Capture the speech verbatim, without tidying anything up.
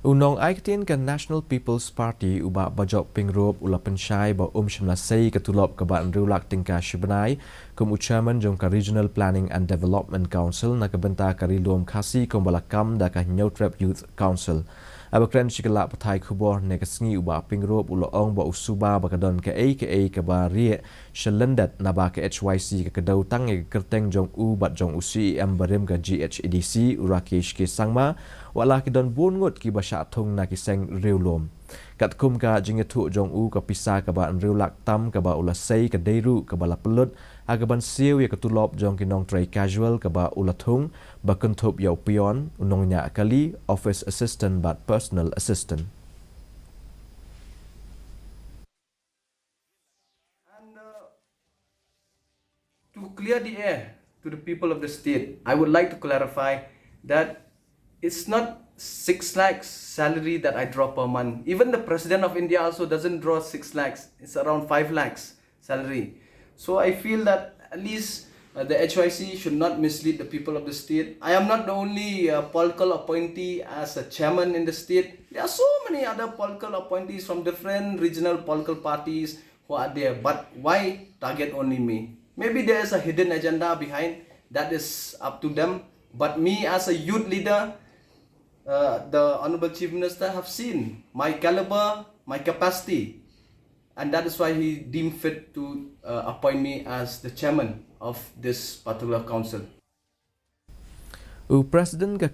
U nongai ktien ka National People's Party u Bah Bajop Pyngrope u la pynshai ba um shym la sei ka tulop kaba hynriew lak tyngka shibnai kum u chairman jong ka Regional Planning and Development Council na ka bynta ka Ri Lum Khasi kumba la kam da ka Hynñiewtrep Youth Council. Haba kren sha ki lad pathai khubor hynne ka sngi, u Bah Pyngrope u la ong ba u suba ba ka don kaei kaei kaba rieh sha lyndet naba ka H Y C ka kdew tang ïa ka kyrteng jong u bad jong u C E M barim ka G H A D C, u Rakesh K Sangma, wat la ki don bun ngut kiba shah thung na ki seng riewlum. Katkum ka jingïathuh jong u, ka pisa kaba hynriew lak tam kaba u la sei ka dei ruh kaba la pynlut ha kaban siew ïa ka tulop jong ki nongtrei casual kaba u la thung, ba kynthup ïa u peon, u nongñiah kali, office assistant bad personal assistant. And uh, to clear the air to the people of the state, I would like to clarify that it's not six lakhs salary that I draw per month. Even the president of India also doesn't draw six lakhs. It's around five lakhs salary. So I feel that at least uh, the H Y C should not mislead the people of the state. I am not the only uh, political appointee as a chairman in the state. There are so many other political appointees from different regional political parties who are there. But why target only me? Maybe there is a hidden agenda behind. That is up to them. But me as a youth leader, uh, the Honorable Chief Minister have seen my caliber, my capacity, and that is why he deemed fit to uh, appoint me as the chairman of this particular council. U President ka